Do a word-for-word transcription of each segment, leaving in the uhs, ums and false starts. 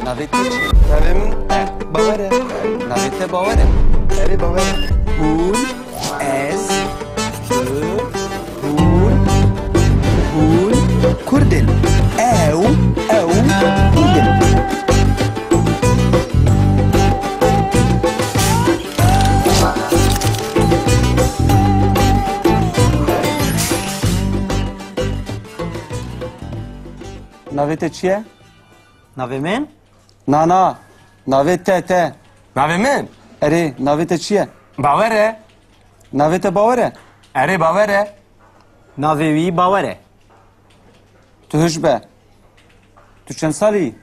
Navê te çi? Navê min Bawer e. Navê te Bawer e? Erê, Bawer e. Hûn, ez, tu, hûn, hûn Kurd in. Ew, ew Kurd in. Navê te çi ye? Navê min? Na, na. Navê te, te. Navê min? Erê, navê te çi ye? Bawer e. Navê te Bawer e? Erê, Bawer e. Navê wî Bawer e. Tu hiş be. Tu çend salî yî?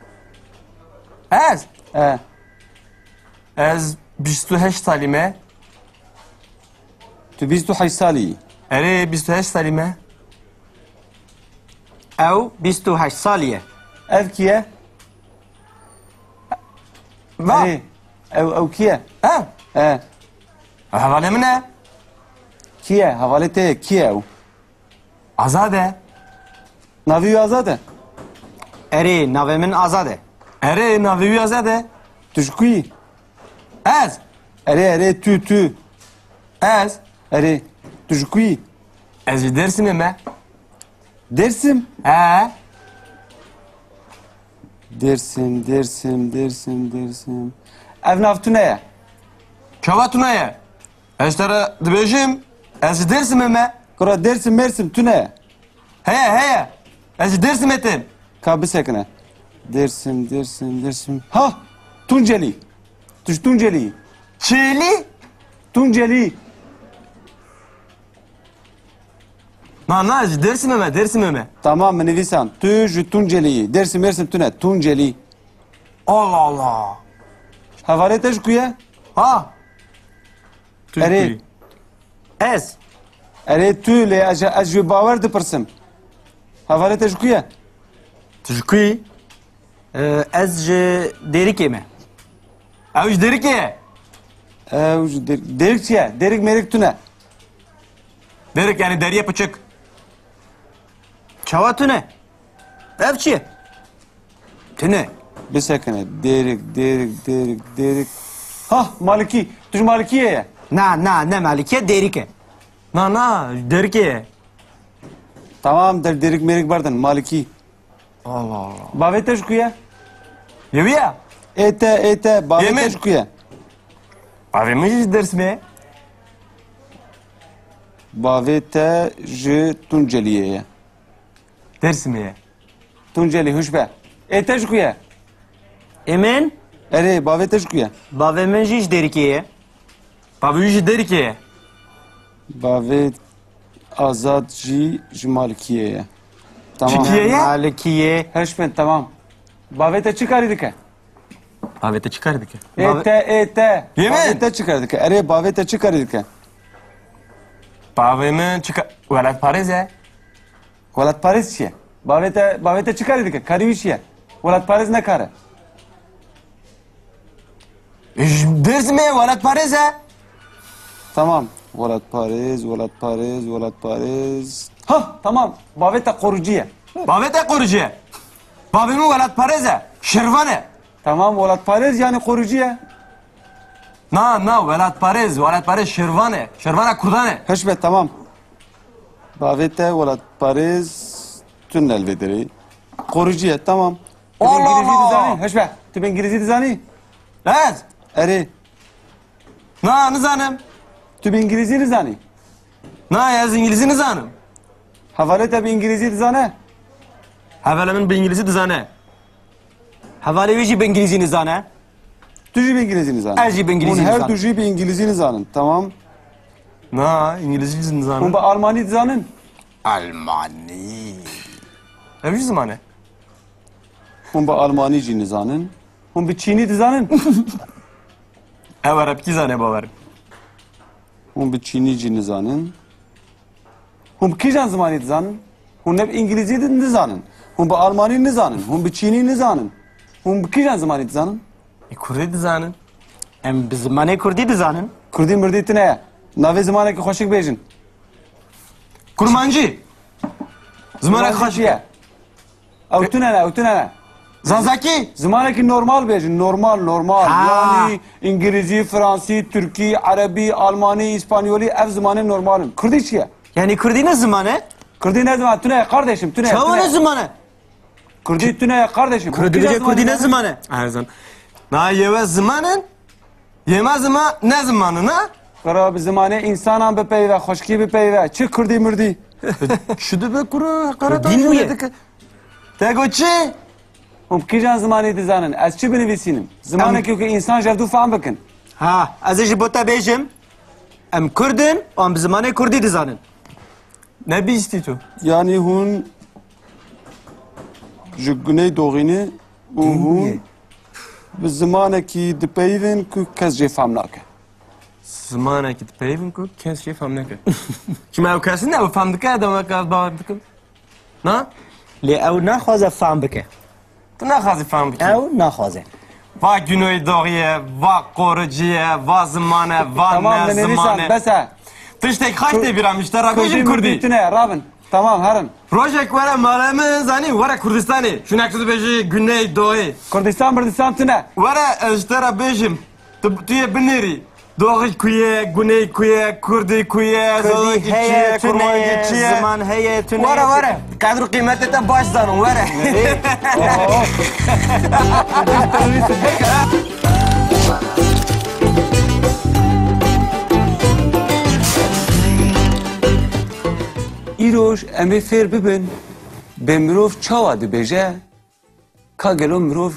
Ez? E. Ez bîst û heşt salî me. Tu bîst û heşt salî yî? Erê, bîst û heşt salî me. Ew bîst û heşt salî ye. Ev kî ye? Va. Erê, ew, ew kî ye? Ev? E. Ew hevalê min e. Kî ye? Hevalê te ye. Kî ye ew? Azad e. Navê wî Azad e? Erê, navê min Azad e. Erê, navê wî Azad e. Tu ji ku yî? Ez? Erê, erê, tu, tu. Ez? Erê, tu ji ku yî? Ez ji Dêrsimê me. Dêrsim? He. Dêrsim, Dêrsim, Dêrsim, Dêrsim. Ev nav tune ye. Çawa tune ye? Ez te re dibêjim, ez ji Dêrsimê me. Kura Dêrsim, Mêrsim tune ye. Heye, heye. Ez ji Dêrsimê tim. Ka bisekine. Dêrsim, Dêrsim, Dêrsim. Ha! Tuncelî. Tu ji Tuncelî yî. Çêlî? Tuncelî. Na, na, ji Dêrsimê me, Dêrsimê me. Tamam, min nivîsan. Tu ji Tuncelî yî. Dêrsim, Mêrsim tune. Tuncelî. Allah Allah. Hevalê te ji ku ye? Ha? Tu Erê. Ji ku yî? Ez. Erê tu lê ez, ez ji Bawer dipirsim. Hevalê te ji ku ye? Tu ji ku yî? Ee, ez ji Dêrikê me. Ew ji Dêrikê ye? Ew ji Dêr-, Dêrik çi ye? Dêrik mêrik tune. Dêrik yani deriye piçik. Çawa tune? Ev çi ye? Tune. Bisekine. Dêrik, Dêrik, Dêrik, Dêrik. Hah, Malikî. Tu ji Malikiyê ye? Na, na, ne Malikî ye, Dêrik e. Na, na, Dêrikê ye. Tamam, der Dêrik mêrik berdin, Malikî. Allah Allah. Bavê te ji ku ye? Yê wî ye? Ê te, ê te, bavê Yê te min? Ji ku ye? Bavê min jî ji Dêrsimê ye. Bavê te ji Tunceliyê ye. Dêrsimê ye. Tuncelî, hûş be. Ê te ji ku ye? Ê min? Erê, bavê te ji ku ye? Bavê min jî ji Dêrikê ye. Bavê wî ji Dêrikê ye. Bavê Azad jî ji Malikiyê ye. Tamam. Çi kiyê ye? Malikiyê. Heş bin, tamam. Bavê te çi karî dike? Bavê te çi karî dike? Ê te, ê te. Yê min? Bavê te çi karî dike? Erê, bavê te çi karî dike? Bavê min çi ka-, welatparêz e. Welatparêz çi ye? Bavê te, bavê te çi karî dike? Karî wî çi ye? Welatparêz ne kar e? Ji Dêrsimê welatparêz e. Tamam. Welatparêz, welatparêz, welatparêz. Ha, tamam. Bavê te qorucî ye. Bavê te qorucî ye. Bavê min welatparêz e. Şirvan e. Tamam, welatparêz yani qorucî ye. Na, na, welatparêz, welatparêz şirvan e. Şirvana kurdan e. Heş be, tamam. Bavê te welatparêz tune li vê derê. Qorucî ye, tamam. Tu bi Allah İngilizî Allah! Dizanî? Heş be, tu bi İngilizî dizanî? Ez? Erê. Na, nizanim. Tu bi İngilizî nizanî? Na, ez İngilizî nizanim. Hevalê te bi İngilizî dizane? Hevalê min bi İngilizî dizane. Hevalê wî jî bi İngilizî nizane. Tu jî bi İngilizî nizanî? Ez jî bi İngilizî nizanim. Hûn her du jî bi İngilizî nizanin, tamam. Na, İngilizî jî nizanim. Hûn bi Almanî dizanin? Almanî. Ev jî ziman e. Hûn bi Almanî jî nizanin. Hûn bi Çînî dizanin? Ew Erebkî zane, bawer. Hûn bi Çînî jî nizanin. Hûn bi kîjan zimanî dizanin? Hûn ne bi îngilîzî di-, nizanin. Hûn bi almanî nizanin. Hûn bi çînî nizanin. Hûn bi kîjan zimanî dizanin? E, kurdî dizanin. Em bi zimanê kurdî dizanin. Kurdî mirdî tune ye. Navê zimanekî xweşik bêjin. Kurmancî. Zimanek Kurmancî xweşik çi ye. Ew tune ne, ew tune ne. Zazakî? Zimanekî normal bêjin. Normal, normal. Ha. Yanî îngilîzî, fransî, tirkî, erebî, almanî, îspanyolî, ev zimanê normal in. Kurdî çi ye? Yanî kurdî ne ziman e? Kurdî ne ziman? Tune ye kardeşim, tune ye, Çawa tune ne ye. Ziman e? Kurdî tune ye kardeşim. Kurdî bêje kurdî ne ziman e? Erzan. Na yewe ziman in, yema zima ne ziman in, ha? Kuro bi zimanê însanan bipeyve, xweşkî bipeyve. Çi kurdî murdî? Çi dibe kuro, heqaret Kurdî anî bûye. Nedike. Te got çi? Hûn bi kîjan zimanî dizanin? Ez çi binivîsînim? Zimanekî ku însan ji hevdû fam bikin. Ha, ez ê ji bo te bêjim. Em kurd in û em bi zimanê kurdî dizanin. Ne bîstî tu? Yanî hûn ji Guney Doxî ne û hûn bi zimanekî dipeyivin ku kes jê fam nake. Zimanekî dipeyivin ku kes jê fam nake. Çima ew kes ne, ew fam dike, ez dema ez bawer dikim. Na? Lê ew naxwaze fam bike. Tu naxwazî fam bikî. Ew naxwaze. Va Guney Doxî ye, va qoricî ye, va ziman e, va Tamam, ne min nivîsan, ziman e. Bes e. Tiştek xaş tê bîra min, ji te re bêjim kurdî. Murdî tune, rabin. Tamam, herin. Rojek were mala min, zanî, were Kurdistanê. Şûnek tu dibêjî Guney Doxî. Kurdistan, Murdistan tune. Were, ez ji te re bêjim. Tu, tu yê binêrî. Doxî ku ye, guney ku ye, kurdî ku ye, Kurdî zazakî çi heye, ye, tune kurmancî ye, çi ye? Ziman heye, tune Were, ye. Were. Qedr û qîmetê te baş zanin, were. Ê, oh. Îroj em ê fêr bibin, bê mirov çawa dibêje, ka gelo mirov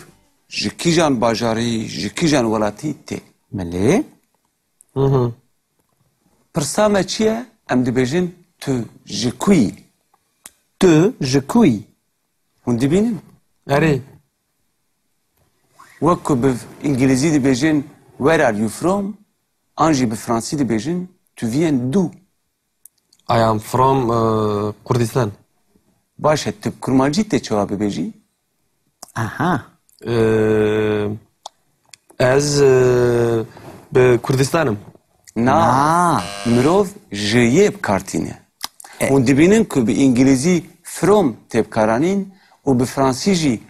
ji kîjan bajarî, ji kîjan welatî tê? Belê. Hı hı. Pirsa me çi ye? Em dibêjin, tu ji ku yî? Tu ji ku yî? Hûn dibînin? Erê. Wek ku bi îngilîzî dibêjin, "Where are you from?" an jî bi fransî dibêjin, "Tu viens d'où?" I am from, e, Kurdistan. Baş e, tu bi kurmancî tê çawa bibêjî? Aha. E, ez, e, bi Kurdistan im. Na, Na. Mirov ji yê bi kar tîne. E. Hûn dibînin ku bi îngilîzî from tê bikaranîn û bi fransî jî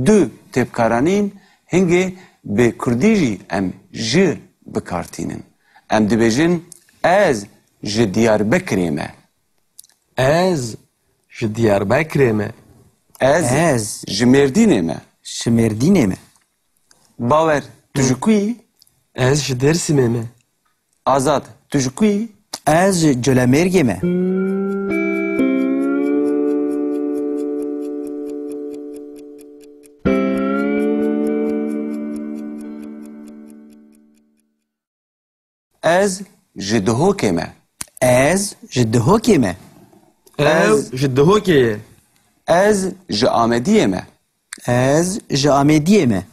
du tê bikaranîn, hingê bi kurdî jî em ji bi kar tînin. Em dibêjin, ez ji Diyarbekirê me. Ez ji Diyarbekirê me. Ez Ez ji Mêrdînê me. Ji Mêrdînê me. Bawer, tu ji ku yî? Ez ji Dêrsimê me. Azad, tu ji ku yî? Ez ji Colemêrgê me. Ez ji Duhokê me. Ez ji Duhokê me. Ew Ez ji Duhokê ye. Ez ji Amediyê me. Ez ji Amediyê me.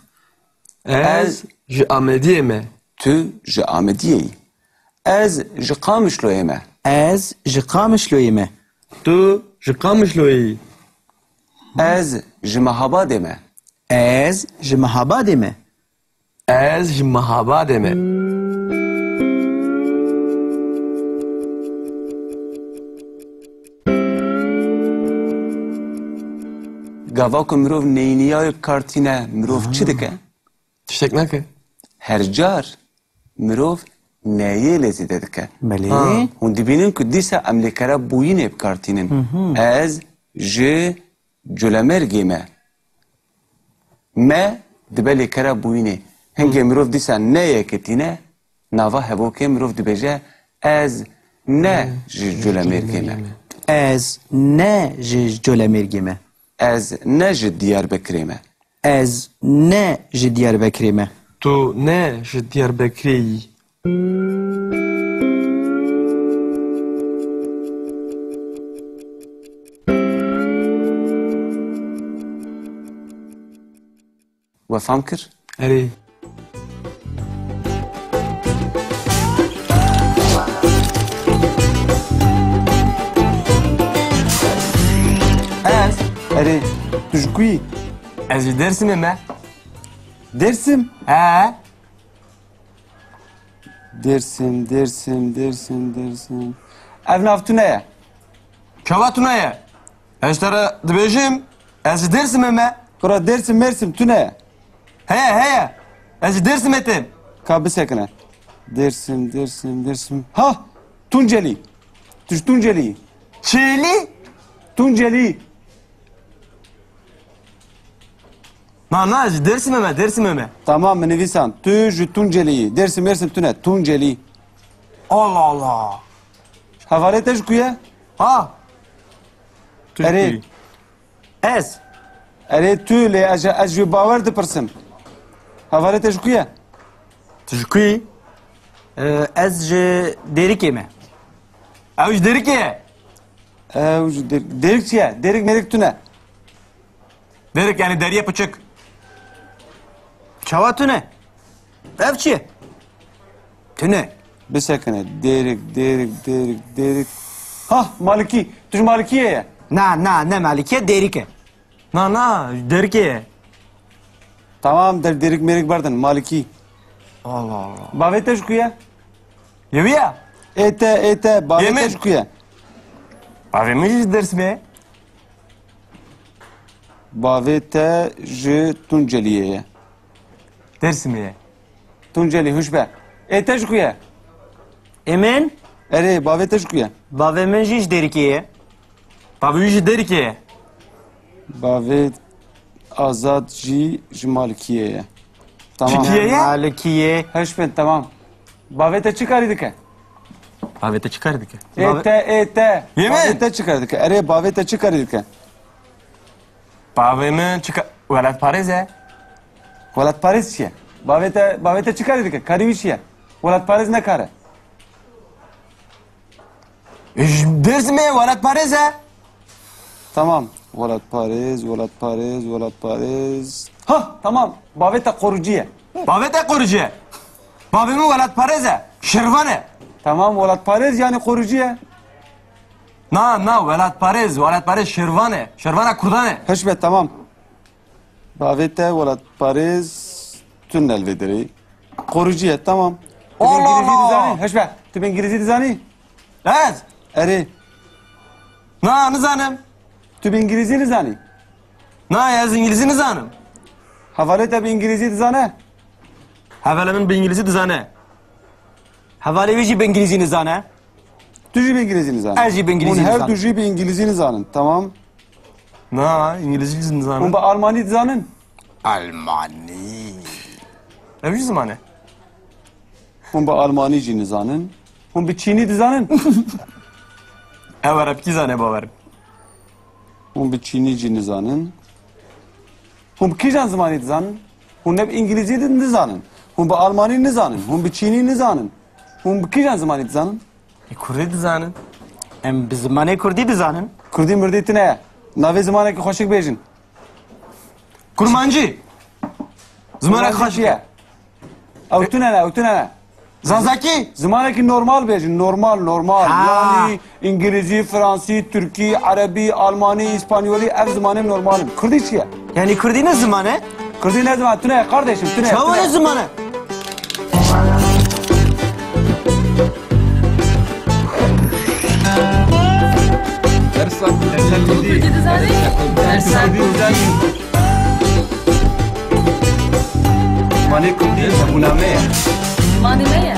Ez Ez ji Amediyê me. Tu ji Amediyê yî. Ez ji Qamişloyê me. Ez ji Qamişloyê me. Tu ji Qamişloyê yî. Ez ji Mehabadê me. Ez ji Mehabadê me. Ez ji Mehabadê me. Gava ku mirov neyniya wê bi kar tîne, mirov çi dike? Tiştek nake. Her car mirov neyê lê zêde dike. Belê. Ha. Hûn dibînin ku dîsa em lêkera bûyînê bi kar tînin. Hı hı. Ez ji Colemêrgê me. Me dibe lêkera bûyînê. Hingê mirov dîsa ne yekê tîne, nava hevokê mirov dibêje, ez ne ji Colemêrgê me. Ez ne ji Colemêrgê me. Ez ne ji Diyarbekirê me. Ez ne ji Diyarbekirê me. Tu ne ji Diyarbekirê yî. We fam kir? Erê. Ez? Erê. Tu ji ku yî? Ez ji Dêrsimê me. Dêrsim? He. Dêrsim, Dêrsim, Dêrsim, Dêrsim. Ev nav tune ye. Çawa tune ye? Ez ji te re dibêjim, ez ji Dêrsimê me. Kura Dêrsim, Mêrsim tune. Heye, heye. Ez ji Dêrsimê tim. Ka bisekine. Dêrsim, Dêrsim, Dêrsim. Ha! Tuncelî. Tu ji Tuncelî yî. Çêlî? Tuncelî. Na, na, ji Dêrsimê me, Dêrsimê me. Tamam, min nivîsan. Tu ji Tuncelî yî. Dêrsim, Mêrsim tune. Tuncelî. Allah Allah. Hevalê te ji ku ye? Ha? Tu ji Erê. ku yî? Ez. Erê tu lê ez, ez ji bawer dipirsim. Hevalê te ji ku ye? Tu ji ku yî? Ee, ez ji Dêrikê me. Ew ji Dêrikê ye. Ew ji Dêr-, Dêrik çi ye? Dêrik mêrik tune. Dêrik yani deriye piçik. Çawa tune? Ev çi ye? Tune. Bisekine. Dêrik, Dêrik, Dêrik, Dêrik. Hah, Malikî. Tu ji Malikiyê ye. Na, na, ne Malikî, Dêrik e. Na, na, Dêrikê ye. Tamam, der Dêrik mêrik berdin. Malikî. Allah Allah. Bavê te ji ku ye? Yê wî ye? Ê te, ê te. Bavê Yemin. te ji ku ye? Bavê min jî ji Dêrsimê ye. Bavê te ji Tunceliyê ye. Dêrsimê ye. Tuncelî, hûş be. Ê te ji ku ye? Ê min? Erê, bavê te ji ku ye? Bavê min jî ji Dêrikê ye. Bavê wî ji Dêrikê ye. Bavê Azad jî ji Malikiyê ye. Tamam. Ji kiyê ye? Malikiyê. Hûş bin, tamam. Bavê te çi karî dike? Bavê te çi karî dike? Ê te, ê te. Yemin? Bavê te çi karî dike? Erê, bavê te çi karî dike? Bavê min çi ka-, welatparêz e. Welatparêz çi ye? Bavê te, bavê te çi karî dike? Karî wî çi ye? Welatparêz ne kar e. Ji Dêrsimê welatparêz e. Tamam. Welatparêz, welatparêz, welatparêz. Ha, tamam. Bavê te qorucî ye. Bavê te qorucî ye. Bavê min welatparêz e. Şervan e. Tamam, welatparêz yani qorucî ye. Na, na, welatparêz, welatparêz şervan e. Şervana kurdan e. Hişmet, tamam. Bavê te welatparêz tune li vê derê. Qorucî ye, tamam. Tu bi Allah İngilizî Allah! dizanî? Hişmet, tu bi İngilizî dizanî? Ez? Erê. Na, nizanim. Tu bi İngilizî nizanî? Na, ez İngilizî nizanim. Hevalê te bi İngilizî dizane? Hevalê min bi İngilizî dizane. Hevalê wî jî bi İngilizî nizane. Tu jî bi îngilîzî nizanî? Ez jî bi îngilîzî nizanim. Hûn her du jî bi îngilîzî nizanin, tamam. Na, îngilîzî jî nizanin. Hûn bi almanî dizanin? Almanî. Ev jî ziman e. Hûn bi almanî jî nizanin. Hûn bi çînî dizanin? Ew erebkî zane, bawer. Hûn bi çînî jî nizanin. Hûn bi kîjan zimanî dizanin? Hûn ne bi îngilîzî di-, nizanin. Hûn bi almanî nizanin. Hûn bi çînî nizanin. Hûn bi kîjan zimanî dizanin? E, kurdî dizanin. Em bi zimanê kurdî dizanin. Kurdî mirdî tune ye. Navê zimanekî xweşik bêjin. Kurmancî. Zimanek Kurmancî xweşik çi ye. ye. Ew tune ne, ew tune ne. Zazakî? Zimanekî normal bêjin, normal, normal. Ha. Yanî îngilîzî, fransî, tirkî, erebî, almanî, îspanyolî, ev zimanên normal in. Kurdî çi ye? Yanî kurdî ne ziman e? Kurdî ne ziman, tune ye, kardeşim, tune ye, Çawa tune ye. ne ziman e? Dersa, dersa kurdî. Kurdî dizanî? Dersa kurdî dizanî. Zimanê kurdî hebûna me ye. Zimanê me ye.